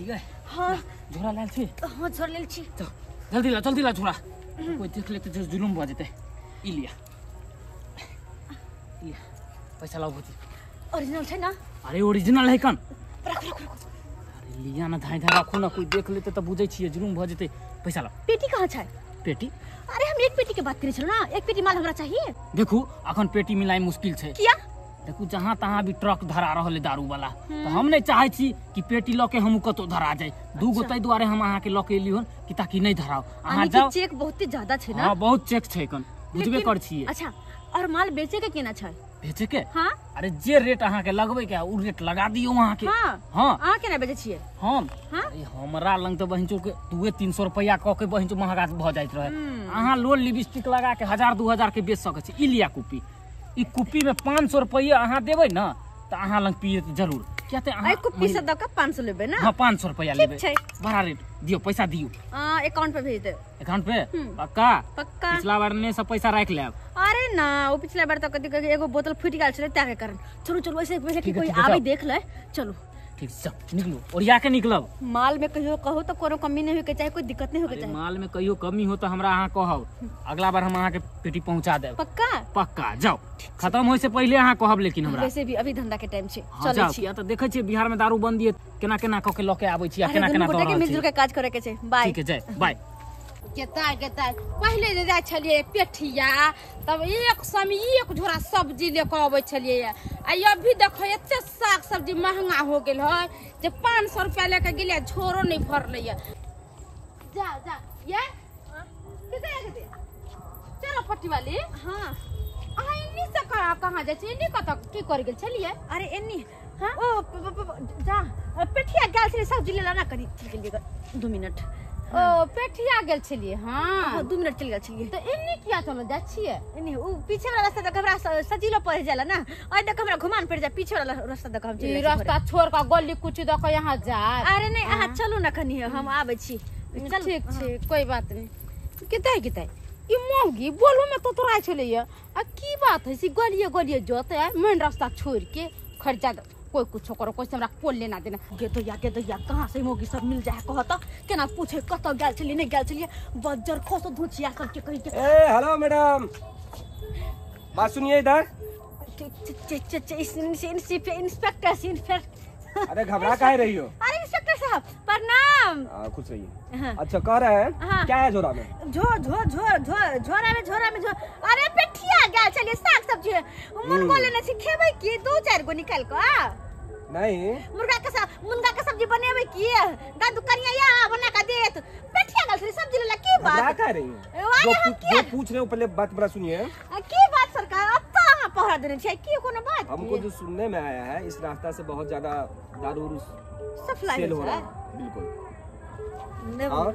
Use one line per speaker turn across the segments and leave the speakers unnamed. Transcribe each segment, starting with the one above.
गेलियै?
हां।
झोरा लायल छी?
हां झोरा लेल छी।
तो जल्दी ला झोरा, कोई देख लेते जे जुलुम भ जेतै। ई लिया, लिया पैसा लाओ भौजी।
ओरिजिनल छै ना?
अरे ओरिजिनल है कन।
रख रख रख।
अरे लिया ना, धाई धाई राखू ना, कोई देख लेते त बुझै छियै जुलुम भ जेतै। पैसा लाओ।
पेटी कहाँ छै?
पेटी?
अरे हम एक पेटी के बात करै छलौ ना, एक पेटी माल हमरा चाहिए।
देखू अखन पेटी मिलाई मुश्किल छै।
किया?
देखू जहाँ तहाँ भी ट्रक धरा रहल है दारू वाला, तो हम नहीं चाहे छी कि पेटी लके हम कतौ धरा जाए। दू गो तै दुआरे हम अहाँ के लके एली हन कि ताकि नहीं धराओ। अहाँ जाओ।
चेक बहुत ज्यादा छै ना?
हां बहुत चेक छै कन, बुझबे कर छियै।
अच्छा और माल बेचे के केना छै?
बेचे के?
हां।
अरे जे रेट अहाँ के लगबे के उ रेट लगा दियो अहाँ के।
हां
हां।
अहाँ केना बेचे छियै?
हम?
हां।
अरे हमरा लंग त बहिनचो के 2-300 रुपया क के बहिनचो महंगा भ जाइत रहे। अहाँ लोल लिपस्टिक लगा के 1000-2000 के बेच सकै छी। ई लिया कुपी, ई कुपी में 500 रुपया अहाँ देबै ना त अहाँ लंग पियत जरूर। किया त अहाँ
कुपी से द के 500 लेबै ना?
हां 500 रुपया लेबै।
ठीक छै।
बड़ा रेट दियो, पैसा दियो।
अकाउंट पे भेज दे।
अकाउंट पे? पक्का?
पक्का।
पिछला बार ने सब पैसा राख लेब।
अरे ना वो पिछला बार त कथि कह एगो बोतल फूट गेल छलै ताके कारण। चलू चलू ऐसे पहले कि कोई आबे देख ले। चलू
ठीक छै, निकलू ओरिया के निकलब।
माल में कहियो कहू त कोनो कमी नहीं होके चाहे, कोई दिक्कत नहीं होके चाहे।
माल में कहियो कमी हो त हमरा अहाँ कहब, अगला बार हम अहाँ के पेटी पहुंचा देब।
पक्का?
पक्का। जाओ, खत्म होय से पहले अहाँ कहब। लेकिन हमरा
वैसे भी अभी धंधा के टाइम छै, चलै छी।
या त देखै छी बिहार में दारू बंदी है, केना केना क के लके आबै छी आ केना केना दऽ रहल छी।
मिलजुल के काज करे के छै। बाय।
ठीक है, जय बाय।
केता केता पहले जे जाइ छलियै पेठिया तब एक समय एक झोरा सब्जी लेके अबै छलियै। आ अभी देखो एते साग सब्जी महंगा हो गेल है जे 500 रुपया लेके गेलियै झोरो नहीं भरलै। जा जा ये चलो पट्टी वाली।
हाँ
अहाँ एन्नी से कहाँ जाइ छी? एन्नी कतऽ की कर गेल छलियै?
अरे एन्नी हाँ ओ जा पेठिया गेल छलियै सब्जी लेला ना, कनी चलि गेलियै 2 मिनट।
ओ पेठिया गेल छलियै? हां
2 मिनट चलि गेल छलियै।
त एन्नी किया चल जाइ छियै?
एन्नी उ पीछे वाला रास्ता दक हमरा सजीलो पड़ जाला ना, ओइ दक हमरा घुमान पड़ जा, पीछे वाला रास्ता दक हम चलि
ई रास्ता छोड़ के गली कुची दक यहाँ जाय।
अरे नहीं अहाँ चलू ना कनी, हम आबै छी।
चल ठीक छै, कोई बात नहीं। केतै केतै ई मौगी बोलू में तो तोरा छलैया आ की बात है सी गलिए गलिए जतै मेन रास्ता छोड़ के खर्चा कोई कुछ करो, कोई से हमरा कोल लेना देना।
गे दैया कहाँ से मौगी सब मिल जाए कहत केना पूछे कतऽ गेल छलियै नहीं गेल छलियै, बज्जर खोसो धुचिया सब के कहि के।
ए हेलो मैडम, बात सुनिए इधर।
इंस्पेक्टर।
अरे घबरा काहे रही हो?
अरे इंस्पेक्टर साहब प्रणाम।
खुश रहिए। हाँ। अच्छा कह रहे हैं। हाँ। क्या है झोरा में?
झो झो झो झो झोरा में झोरा में झो। अरे पेठिया गेल छलियै साग सब्जी मुर्गो लेने छी, खेबै की? 2-4 गो निकाल के।
नहीं
मुर्गा के सब्जी बनेबै की? दादू कनिया या बना के देत। पेठिया गेल छलियै सब्जी लेला, की बात?
घबरा काहे रही हो? जो पूछ रहे हो पहले बात बड़ा सुनिए।
की बात सरकार? अब तो अहाँ पहरा देने छियै, की कोनो बात?
हमको जो सुनने में आया है इस रास्ता से बहुत ज्यादा दारू
सप्लाई
हो रहा है। बिल्कुल। और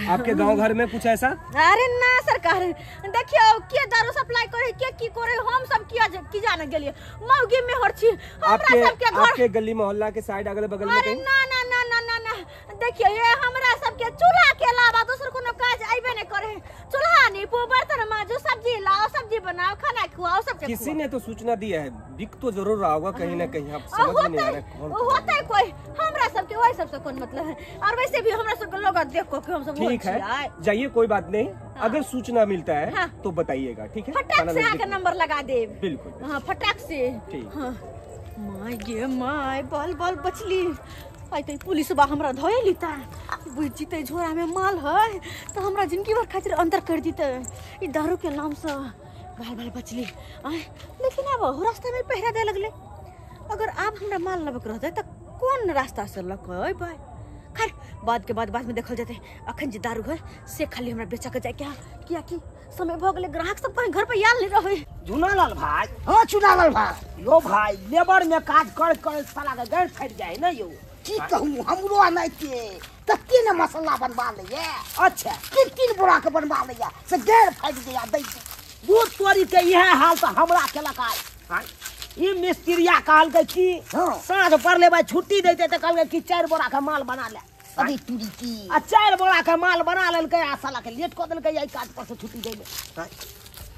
आपके गांव घर में कुछ ऐसा?
अरे ना सरकार, देखियो के दारू सप्लाई करे के की करे हम सब किया की जाने गेलिए। मौगी में हर छी हमरा सब के घर
आपके गली मोहल्ला के साइड अगल बगल में कहीं?
अरे ना ना ना ना ना ना, देखियो ये हमरा सब के चूल्हा के अलावा दोसर कोनो काज आइबे नहीं करे। चूल्हा नीपू, बर्तन माजू, सब्जी लाओ, सब्जी बनाओ, खाना खुआओ, सब
किसी ने तो सूचना दिया है, बिक तो जरूर रहा होगा कहीं ना कहीं। आप समझ में नहीं आ रहा कौन
होता है कोई। हमरा सब के वही सबसे कौन मतलब है? और वैसे भी हमरा सब के लोग देखो कि हम सब
ठीक है, जाइए कोई बात नहीं। हाँ। अगर सूचना मिलता है हाँ। तो बताइएगा, ठीक है?
फटाक से आके नंबर लगा दे।
बिल्कुल।
हाँ फटाक से। हाँ। My गे my, बाल बाल बचली। आई तो पुलिस बा हमरा धोए लीता, बुझ जीते झोरा में माल है तो हमरा जिंदगी भर खातिर अंदर कर दीते। ई दारू के नाम से बाल बाल बचली। आय लेकिन अब रास्ता में पहरा दे लगले। अगर आप हमरा माल लबक रहते तो कौन रास्ता से लक अइबै? खैर बाद के बाद बाद में देखल जेतै। अखन जे दारू है से खाली हमरा बेच के जाय के किया कि समय भ गेलै, ग्राहक सब कहीं घर पे आयल नहीं रहे।
झुनालाल भाई।
हां चुनालाल भाई।
यो भाई लेबर में काज कर कर साला के गैर फट जाए ना यो।
की कहूं हमरो अनाइते तते ने मसाला बनवा लैया।
अच्छा
3-3 बोरा के बनवा लैया से गैर फट गया दै।
दूध तोरी के इहे हाल त हमरा केलक आइ। ई मिस्त्रिया कहलकै कि साँझ पड़ले भाई छुट्टी देते त कहलकै कि 4 बोरा के माल बना ले।
अरे तुरी की
आ 4 बोरा के माल बना लेलकै आ साला के लेट क देलकै आई काज पर से छुट्टी देले।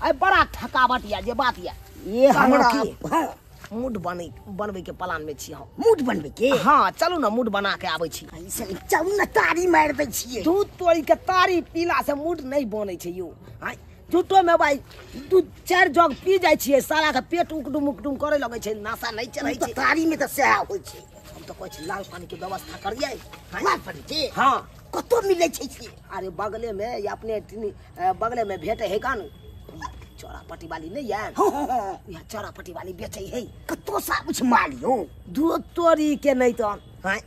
आई बड़ा थकावट या जे बात या
ये हमरा
मूड बनबै के प्लान में छी हम।
मूड बनबै के?
हाँ चलू ना मूड बना के आबै छी।
चलू ना तारी मारि दै छियै।
दूध तोड़ी के तारी पीला से मूड नहीं बनै छै यौ। हाँ झूठो में भाई 2-4 जग पी जाइ छियै साला के पेट उकडुम उकडुम करे लगै छै, नशा नहीं चढ़ै छै।
तारी में तऽ सएह होइ छै।
हम तऽ कहै छी लाल पानी के व्यवस्था करियै।
लाल पानी के?
हाँ।
कतौ मिलै छै से?
अरे बगले में या अपने बगले में भेटे है कान चौरापट्टी वाली नहीं है?
हाँ।
यहाँ चौरापट्टी वाली बेचे है।
कतौ सा कुछ माल यौ?
दूध तोरी के नहीं तो। हाँ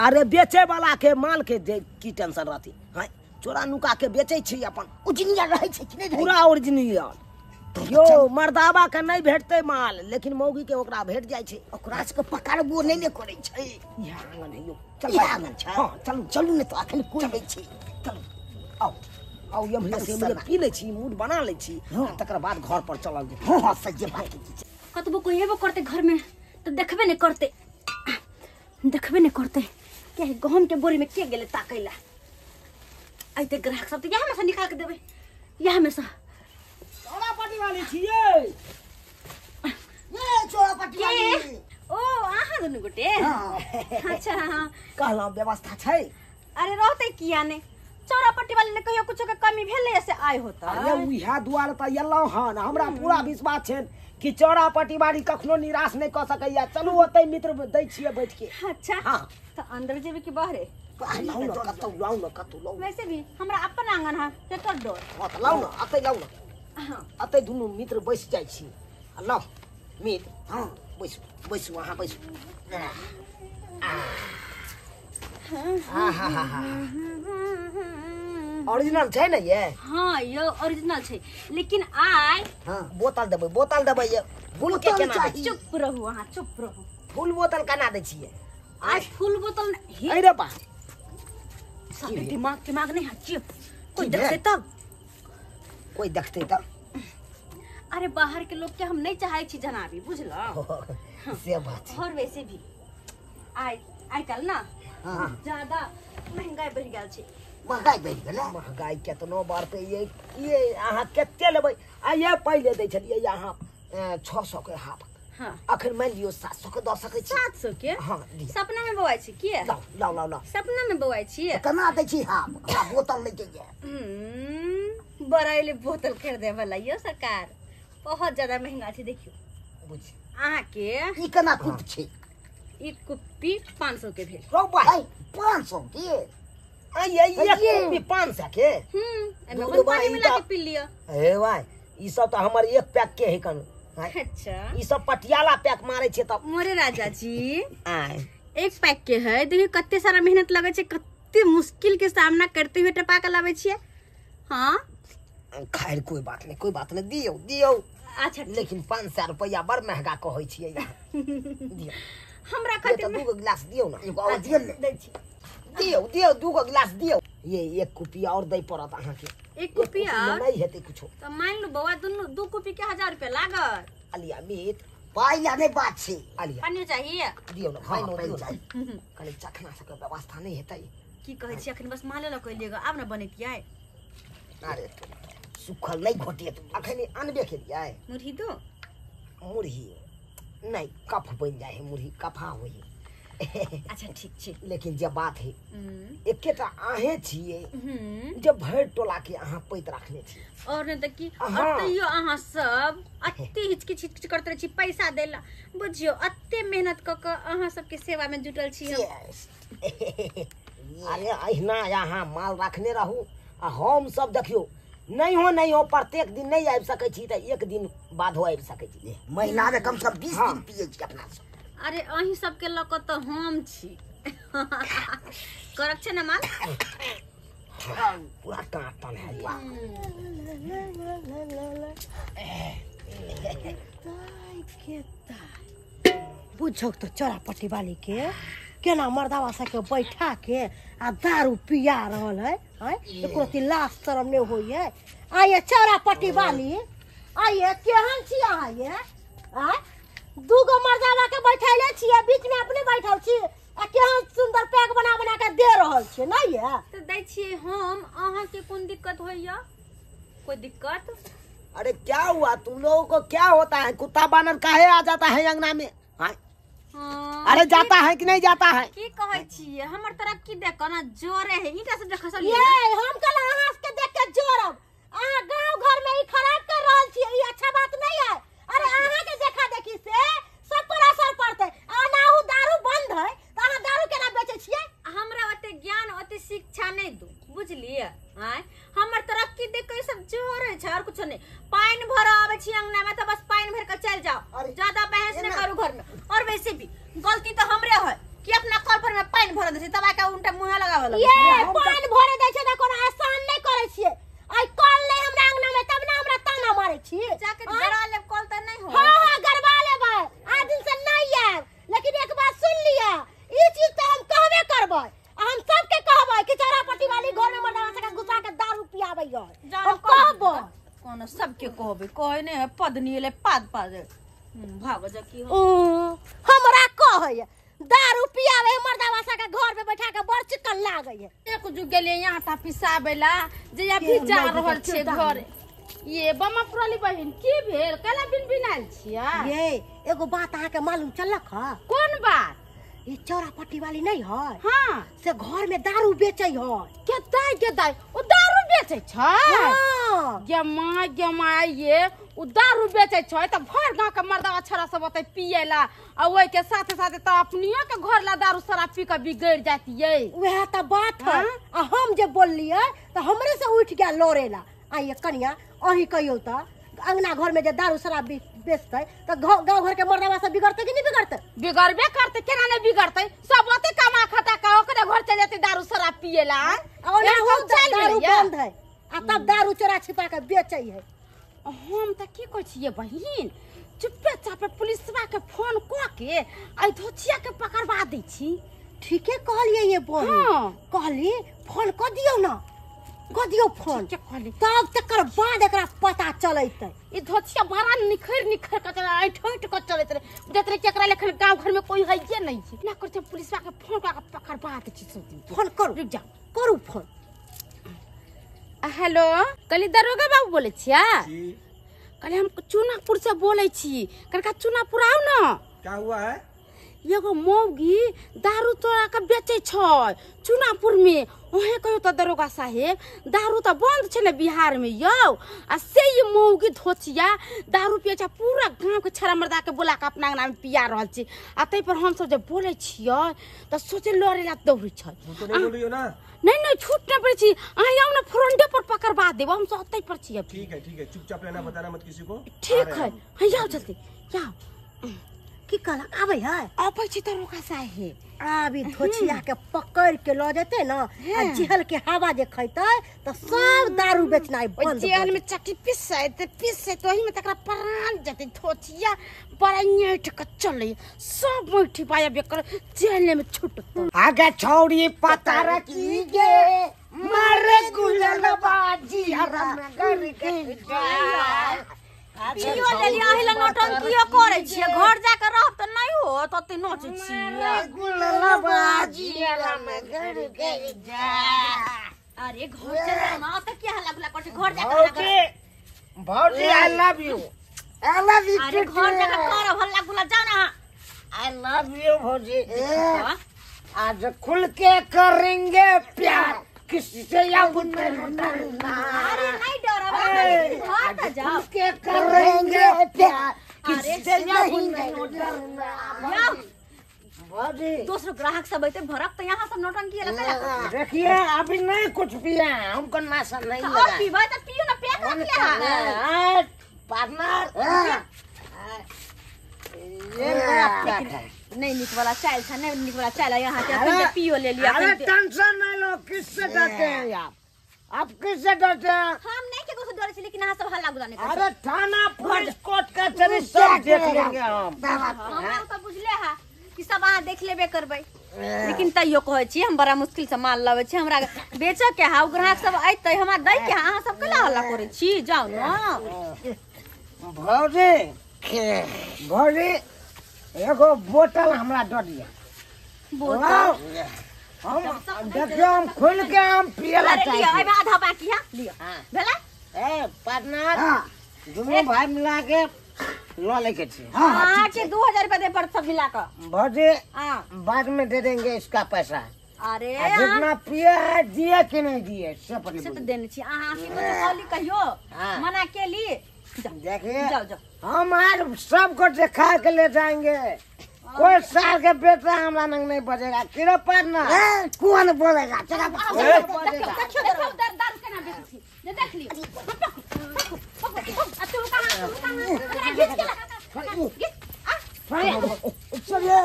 अरे बेचे वाला के माल के की टेंशन रहती। हाँ चोरा नुका के बेचे छी अपन।
ओरिजिनल रहै छै कि नहि?
पूरा ओरिजिनल यो। मर्दाबा के नहीं भेटते माल लेकिन मौगी के ओकरा भेट जाइ छै।
ओकरा सबके पकड़बो नहि ने करै छै।
इएह आंगन है यौ। चल
आंगन छै।
हाँ चलू
चलू ने तो अखन कोइ नहि छै।
चलू आउ आउ एम्हरे से एम्हरे पी लै छी मूड बना लै छी तकर बाद घर पर चलल जेतै।
हाँ हाँ सही बात छै।
कतबो कोइ हेबो करतै घर में तऽ देखबे नहि करतै, देखबे नहि करतै। के गहूम के बोरी में के गेलै ताकै ला? अइते ग्राहक सब तऽ इएह में से निकाल के देबै, इएह में से।
चौरापट्टी वाली छियै।
ये चौरापट्टी वाली।
ओ अहाँ दुनू गोटे? अच्छा हाँ।
कहलहुँ व्यवस्था छै।
अरे रहतै किया नहि, चौरापट्टी वाली ने कहियो कुछो के कमी भेलै से आय होता।
अरे उएह दुआरे तऽ एलहुँ हन। हमरा पूरा विश्वास छै कि चौरापट्टी वाली कखनो निराश नहि कऽ सकैया। चलू ओतै मित्र दै छियै बैठ के।
अच्छा
हाँ
तऽ अंदर जेबै कि बाहरे?
लाउ न कतौ, लाउ न कतौ, लाउ।
वैसे भी हमरा अपन आंगन है केकर डर?
हाँ तऽ लाउ न अतै, लाउ न।
हाँ
अतै दुनू मित्र बैस जाइ छी। आ लाउ मित्र। हाँ बैसू बैसू अहाँ बैसू। ओरिजिनल छै ने ये?
हाँ यो ओरिजिनल छै लेकिन आइ।
हाँ बोतल देबै, बोतल देबै ये। फूल के केना दै?
चुप रहू अहाँ, चुप रहू।
फूल बोतल केना दै छियै?
आइ फूल बोतल
अरे बा
सबके दिमाग दिमाग नहीं है। चुप, कोई देखते तब,
कोई देखते तब।
अरे बाहर के लोग के हम नहीं चाहे छी जनाबी, बुझलो?
से बात।
और वैसे भी आइ आइ काल्हि ना ज्यादा महंगाई बढ़ि गेल छै।
महंगाई बढ़ि गेलै?
महंगाई केतनो बढ़तै ये अहाँ कते लेबै? आ ये पहिले दै छलियै अहाँ 600 के हाफ।
हाँ
अखन मानि लियौ 700 के दऽ सकै छी।
700 के?
हाँ
सपना में बौआइ छी किया?
लाउ लाउ लाउ लाउ।
सपना में बौआइ छी?
केना दै छी हाफ? हमरा बोतल लै के ये।
बड़ा एले बोतल खरीदे वाला यो सरकार बहुत ज्यादा महंगा छै। देखियौ
बुझ
अहाँ के
ई केना कुप छै?
ई कुप्पी 500 के भेल।
रौ भाई
500 के?
आ ये कुप्पी 500 के?
एमे अपन पानी मिला के पी लिअ।
हे भाई ई सब तऽ हमर एक पैक के है कन।
अच्छा
ई सब पटियाला पैक मारे छै तब।
मोरे राजा जी
आय
एक पैक के है। देखियौ कते सारा मेहनत लगै छै, कते मुश्किल के सामना करते हुए टपा के लाबै छियै। हाँ
खैर कोई बात नहीं, कोई बात नहीं, दियौ दियौ।
अच्छा
लेकिन 500 रुपया बड़ महंगा कहै छियै यहाँ। दियौ
हमरा खातिर
तऽ 2 गिलास दियौ ना।
एगो और दियौ ने।
दै छी।
दियौ दियौ 2 गिलास दियौ। ये एक कुपी और दै पड़त अहाँके।
एक कुपी और
नहीं हेतै कुछो।
तऽ मान लू बौआ दुनू 2 कुपी के 1000 रुपया लागत।
अलिया मीत
पाइ ला नहि बात छै।
अलिया
पानियो चाहिए?
दियौ ना, पानियो दियौ ना। कनि चखना सबके व्यवस्था नहि हेतै।
की कहै छी अखन बस माले लऽ कऽ आब ने बनैतियै।
अरे
सुखल नहीं घोटिए
अखन अनबे केलियै।
मुरही दो?
मुरही नहीं, कफ बन जाए है मुरही, कफा होई।
अच्छा ठीक छै।
लेकिन जे बात है एकेटा अहें छियै जे भरि टोला के अहाँ पैत रखने छी।
और नहीं तऽ की। और तैयो अहाँ सब अते हिचकिच हिचकिच करते रहै छी पैसा देला। बुझियौ अते मेहनत कऽ कऽ अहाँ सबके सेवा में जुटल छी हम।
अरे अहिना अहाँ माल रखने रहू आ हम सब देखियौ नहीं हो नहीं हो प्रत्येक दिन नहीं आबि सकै छी तऽ एक दिन बादो आबि सकै छी।
महीना में कम से कम 20 दिन पियै छी अपना सब।
अरे अहीं सबके लऽ कऽ तऽ हम छी। करक छै ने माल?
पूरा टाँटन है।
बुझौ तऽ चौरापट्टी वाली के केना मर्दावा सबके बैठा के आ दारू पिया रहल है। एको रत्ती लाज शरम नहि होइ है। आइए चौरापट्टी वाली, आइए केहन छी अहाँ ये? आँय 2 गो मर्दावा के बैठैले छियै, बीच में अपने बैठल छी आ केहन सुंदर पैक बना बना के दे रहल छियै। नहि ये
तऽ दै छियै हम। अहाँके कोन दिक्कत होइया? कोई दिक्कत?
अरे क्या हुआ तुम लोगों को, क्या होता है? कुत्ता बानर काहे आ जाता है अंगना में? हाँ? अरे जाता है कि नहीं जाता है?
की कहै छियै, हमर तरक्की देख के ना जोरे है, ईटा सब देख खसल।
ये हम कल अहाँ के देख के जोरब। अहाँ गांव घर में ई खराब कर रहल छियै, ई अच्छा बात नहीं है। अरे अहाँ के देखा देखी से सब पर असर पड़तै। अनाहु दारू बंद है त अहाँ दारू केना बेचै छियै?
हमरा ओते ज्ञान ओते शिक्षा नहीं दू, बुझलियै? आय हमर तरक्की देख के ई सब जोरे छै और कुछो नहीं। पानि भर आबै छी अंगना में त बस पानि भर के चल जाओ, ज्यादा बहस नहीं करू घर में। और वैसे भी गलती तो हमरे है कि अपना कल पर में पानि भर दै छै, तब आके उनटा मुंह लगावे लगे।
ये पानि भरे दै छै त कोनो आसान नहीं करै छियै। आई कल नहीं हमरा अंगना में तब ना हमरा ताना मारै छी।
जाके गरा लेब कल त नहीं हो।
हां हां गरबा लेबै, आ दिन से नहीं आएब। लेकिन एक बात सुन लिया, ई चीज त हम कहबे करबै, हम सबके कहबै कि चौरापट्टी वाली घर में मर्दाना से घुसा के दारू पियाबै है। हम कहबै
कोनो सबके कहबै, कहै नहीं है पदनी ले पाद पाद भाग जा की हो।
हमरा कहै दारू पियावे मर्दावा के घर पे बैठा के बड़ चिकन लागै है।
एक जुग गेलियै यहाँ ता पिसाबेला जे अभी जा रहल छै घर। ये बमा पुराली बहिन की भेल, काला बिन बिनाल छियै?
ये एगो बात अहाँ के मालूम चलक है?
कोन बात?
ये चौरापट्टी वाली नहीं है,
हाँ,
से घर में दारू बेचै है।
केदाई केदाई ओ दारू बेचै छै?
हाँ।
गे माय गे माय, ये ओ दारू बेचै छै त भर गांव के मर्दावा छड़ा सब ओतै पिएला, आ ओइ के साथे साथे त अपनियो के घर ला दारू शराब पी के बिगड़ जातियै।
वएह त बात है। आ हम जे बोललियै त हमरे से उठ गया लड़ेला। आइए कनिया अहीं कहियौ त अंगना घर में जे दारू शराब बेचतै त गांव घर के मर्दावा सब बिगड़तै कि नहीं बिगड़तै?
बिगड़बे करतै, केना नहीं बिगड़तै? सब ओतै कमा खटा के ओकरे घर चल जेतै दारू शराब पिएला।
और दारू बंद है आ तब दारू चोरा छिपा के बेचै है।
हम त की कहै छियै बहिन, चुप्पे चापे पुलिसवा के फोन क के आई धोचिया के पकड़वा दै छी।
ठीके कहलियै ये बहिन।
हाँ।
कहली फोन क दियौ ना, क दियौ फोन।
ठीके कहली।
तब तकर बाद एकरा पता चलैतै।
ई धोचिया बड़ा निखर निखर के ऐठ ऐठ के चलैत रहे, बुझैत रहे कि एकरा लेखन गांव घर में कोई है नहीं छै। ना कर पुलिसवा के फोन क के पकड़वा दै छी सब दिन।
फोन करू,
रुक जाओ,
करू फोन।
हेलो, कहली दरोगा बाबू बोलै छियै? कहली हम चुनापुर से बोलै छी, कनका चुनापुर आउ ना।
क्या हुआ है?
एगो मौगी दारू चोरा के बेचै छै चुनापुर में। ओहे कहियो त दरोगा साहेब, दारू त बंद छै ने बिहार में यौ, आ से ई मौगी धोचिया दारू पियै छै, पूरा गांव के छड़ा मर्दा के बोला के अपना अंगना में पिया रहल छै। आ तै पर हम सब जे बोलै छियै त सोचे लड़े ला दौड़ै छै।
झूठ नहीं बोल रही हो ना?
नहीं नहीं झूठ नहीं बोलै छी, अहाँ आउ ना फ्रंटे पर पकड़वा देब, हम सब ओतै पर छियै।
ठीक है ठीक है, चुपचाप रहना, बताना मत किसी को।
ठीक है, हाँ जाओ जल्दी जाओ।
की कहलक आबै है?
अबै छी दरोगा साहेब।
आबी धोचिया के पकड़ के ल जेतै ना, आ जेल के हवा जे खैतै त सब दारू बेचनाइ बंद।
जेल में चक्की पिसैत पिसैत ओही में तकरा प्राण जेतै। धोचिया बड़ा ऐठ के चलै, सब मुठी पाया बेकर जेल में छुटतै।
आगे छौड़ी पता रखी गे मारे गुलल बाजी हरम कर के
पियो लेलियै, अहि ला नौटंकियो करै छियै, घर जाके रहब त नहीं हो तते नचै छियै।
गुलल बाजी हरम कर के जा।
अरे घर चल ना त क्या हल्ला गुल्ला करै छै, घर जाके हल्ला कर।
भौजी I love you, I love you.
अरे घर जाके करब हल्ला गुल्ला, जाओ ना।
I love you भौजी। आज खुल के करेंगे प्यार, किसी से अब नहीं डरना।
अरे नहीं डरब, घर त जाओ।
के करेंगे प्यार, किसी से नहीं डरना। भौजी
दोसरो ग्राहक सब अइते भरक त यहाँ सब नौटंकी लगा।
देखिए अभी नहीं कुछ पिया, हमको नशा नहीं लगा।
और पीबै त पियो ना, पैक रख लिया
है पार्टनर। ये मेरा पैक है।
नहीं निक वाला चाल था, नहीं निक वाला चाल है यहाँ के। अखन पियो ले लिया।
अरे टेंशन नहीं लो, किससे डरते हैं आप? आप किससे डरते हैं?
हम नहीं केकरो से डरे छी, लेकिन अहाँ सब हल्ला गुल्ला नहीं करै।
अरे थाना पुलिस कोर्ट कचहरी सब देख लेंगे हम।
हमरा त बुझले है कि सब अहाँ देख लेबे करबै, लेकिन तैयो कहै छी हम बड़ा मुश्किल से माल लबै छी, हमरा बेचऽ के है, ग्राहक सब अयतै हमरा दै के है, अहाँ सब केला हल्ला करै छी? जाउ ना।
भौजी भौजी एगो बोतल हमरा दऽ दिअ। बोतल हम देखियौ, हम खोल के हम पियला चाहै छी।
अरे लिअ, एहिमे आधा बाकी है, लिअ। भेलै?
ए पार्टनर, दोनों भाई मिला के लो लेके छी।
हां के 2000 रुपया दे पड़त सब मिला के।
भौजी बाद में दे देंगे इसका पैसा।
अरे
जितना पिए है दिए कि नहीं दिए से
से तो देने छी। अहाँ के तो कहली कहियो मना के ली।
देखिए
जाओ जाओ,
हम आज सबको दिखा के ले जाएंगे, कोई साल के बेटा हमरा नंग नहीं बजेगा। किरो पड़ना
कौन बोलेगा? चला
देखियो दारू केना बेचै छी जे देख लियो। पकड़ पकड़ आ तू कहां घिच के घिच।
चलिए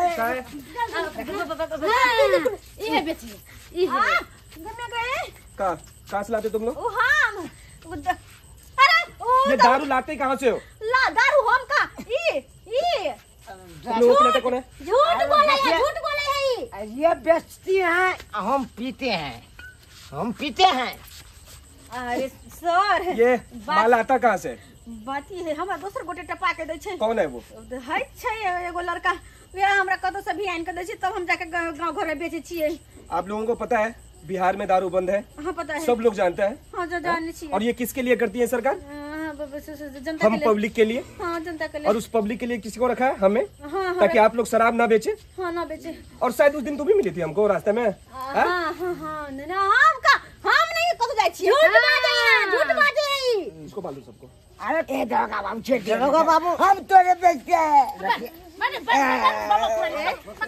इहे बेची इहे
गमे गए।
कहाँ से लाते तुम लोग?
ओ हम अरे ओ
ये दारू लाते कहाँ से हो?
ला दारू हम का ई ई
तुम लोग कौन है?
झूठ बोले है, झूठ बोले है।
ये बेचती हैं, हम पीते हैं, हम पीते हैं।
अरे सर
ये माल आता कहाँ से?
बात ई है हमरा दोसर गोटे टपा के दै छै।
कौन है वो?
है छै एगो लड़का, वह हमरा कतौ से भी आनि के दै छै, तब हम जाके गांव घर में बेचै छियै।
आप लोगों को पता है बिहार में दारू बंद है?
हाँ पता है,
सब लोग जानते हैं।
हाँ जो जानते छी।
और ये किसके लिए करती है सरकार?
जनता
हम पब्लिक के लिए।
हाँ जनता के लिए।
और उस पब्लिक के लिए किसी को रखा है हमें?
हाँ,
ताकि आप लोग शराब ना बेचे।
हाँ ना बेचे।
और शायद उस दिन तू भी मिली थी हमको रास्ते में।
हाँ हाँ हाँ ना हम का हम नहीं कतौ जाइ छी।
झूठ बाजे है, झूठ बाजे है।
इसको मालूम सबको।
अरे ए दरोगा बाबू छेड़
दरोगा बाबू हम तोरे बेचते हैं।
माने बस बाबा पूरा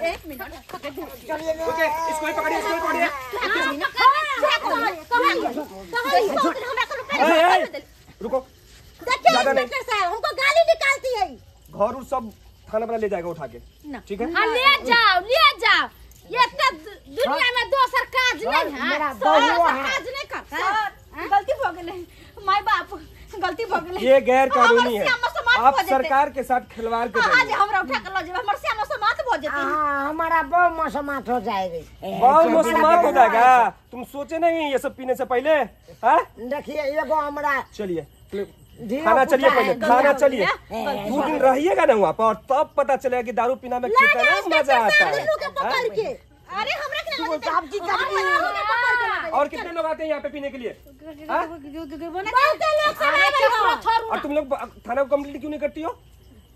एक मिनट
चलिए
ओके, इसको ही पकड़िए, इसको ही पकड़िए। रुको
देखिए इंस्पेक्टर साहब हमको गाली निकालती है।
घर और सब थाना पर ले जाएगा उठा के, ठीक है?
हां ले जाओ ले जाओ। ये तो दुनिया में दोसर काज नहीं है, काज नहीं करता।
गलती भ गेलै my बाप, गलती भ गेलै।
ये गैर कानूनी है, आप सरकार के साथ खिलवाड़ कर रहे
आज हमरा उठा के ल जेबै, हमर श्यामा समात भ जेतै।
हां हमारा बहु मसमात हो जाएगी,
बहु मसमात हो जाएगा। तुम सोचे नहीं ये सब पीने से पहले? हां
देखिए एगो हमरा
चलिए खाना, चलिए पहले खाना चलिए। 2 दिन रहिएगा ना वहाँ पर, तब पता चलेगा कि दारू पीना में कितना मजा आता है।
अरे हमरा के
और कितने लोग आते हैं यहाँ पे पीने के लिए? और तुम लोग थाना को कंप्लेंट क्यों नहीं करती हो?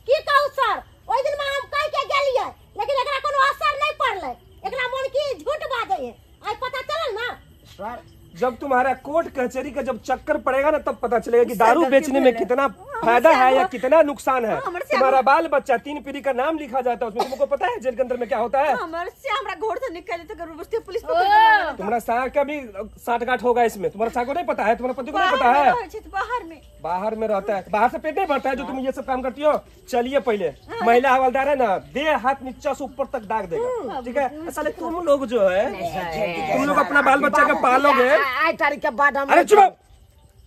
की कहू सर, ओइ दिन हम कह के गेलियै लेकिन एकरा कोनो असर नहीं पड़लै, एकरा मन की झूठ बाजै है। आज पता चलल ना
सर,
जब तुम्हारा कोर्ट कचहरी का जब चक्कर पड़ेगा ना तब पता चलेगा कि दारू बेचने में कितना फायदा है या कितना नुकसान है। तुम्हारा बाल बच्चा 3 पीढ़ी का नाम लिखा जाता है उसमें, तुमको पता है जेल के अंदर में क्या होता है?
पुलिस
तुम्हारा सार का भी साठगांठ होगा इसमें। तुम्हारा सार को नहीं पता है, तुम्हारा पति को नहीं पता है। बाहर में रहता है, बाहर से पेट नहीं भरता है जो तुम ये सब काम करती हो। चलिए पहले महिला हवलदार है ना, दे हाथ नीचा से ऊपर तक दाग देगा, ठीक है? साले तुम लोग जो है, तुम लोग अपना बाल बच्चा का पालोगे
तारीख के बाद।
अरे चुप,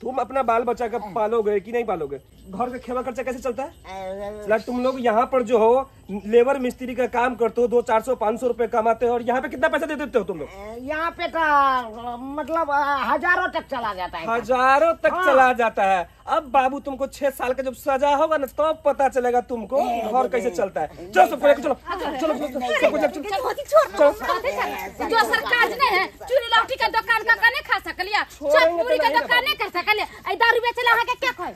तुम अपना बाल बच्चा का पालोगे कि नहीं पालोगे? घर का खेवा खर्चा कैसे चलता है? तुम लोग यहाँ पर जो हो लेबर मिस्त्री का काम करते हो, 200, 400, 500 रुपए कमाते हो, और यहाँ पे कितना पैसा दे देते हो तुम लोग?
यहाँ पे तो मतलब हजारों तक चला जाता है,
हजारों तक चला जाता है। अब बाबू तुमको 6 साल का जब सजा होगा ना तब पता चलेगा तुमको घर कैसे चलता है। चलो सबको चलो चलो चलो।
दोसर काज नहीं है, चूड़ी लौटी का दुकान का नहीं खा सकलिया, पूरी का दुकान नहीं कर सकलिया, दारू बेचला अहाँ के के कहै?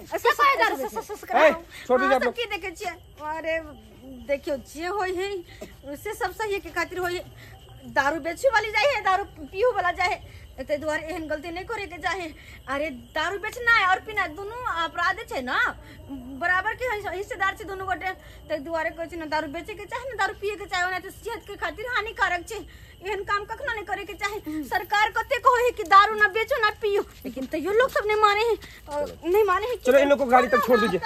दारू
छोड़ दीजिए आप लोग।
की देखे छियै? अरे देखियो जे होय है से सब सही के खातिर होय है। दारू बेचे वाली जाय है, दारू पीहू वाला जाय है, ताहि दुआरे एहन गलती नहीं करे के चाही। अरे दारू बेचना और पीना दुनू अपराध छै ना, बराबर के हिस्सेदार छै दुनू गोटे। ताहि दुआरे कहै छै ना दारू बेचे के चाही ना दारू पिए के चाही, ओना तऽ सेहत के खातिर हानिकारक छै। एहन काम कखनो नहीं करे के चाही। सरकार कते कहै है कि दारू ना बेचो ना पियो, लेकिन तैयो लोग सब नहीं माने है, नहीं माने है।
चलो इन लोगों को गाड़ी तक छोड़ दीजिए।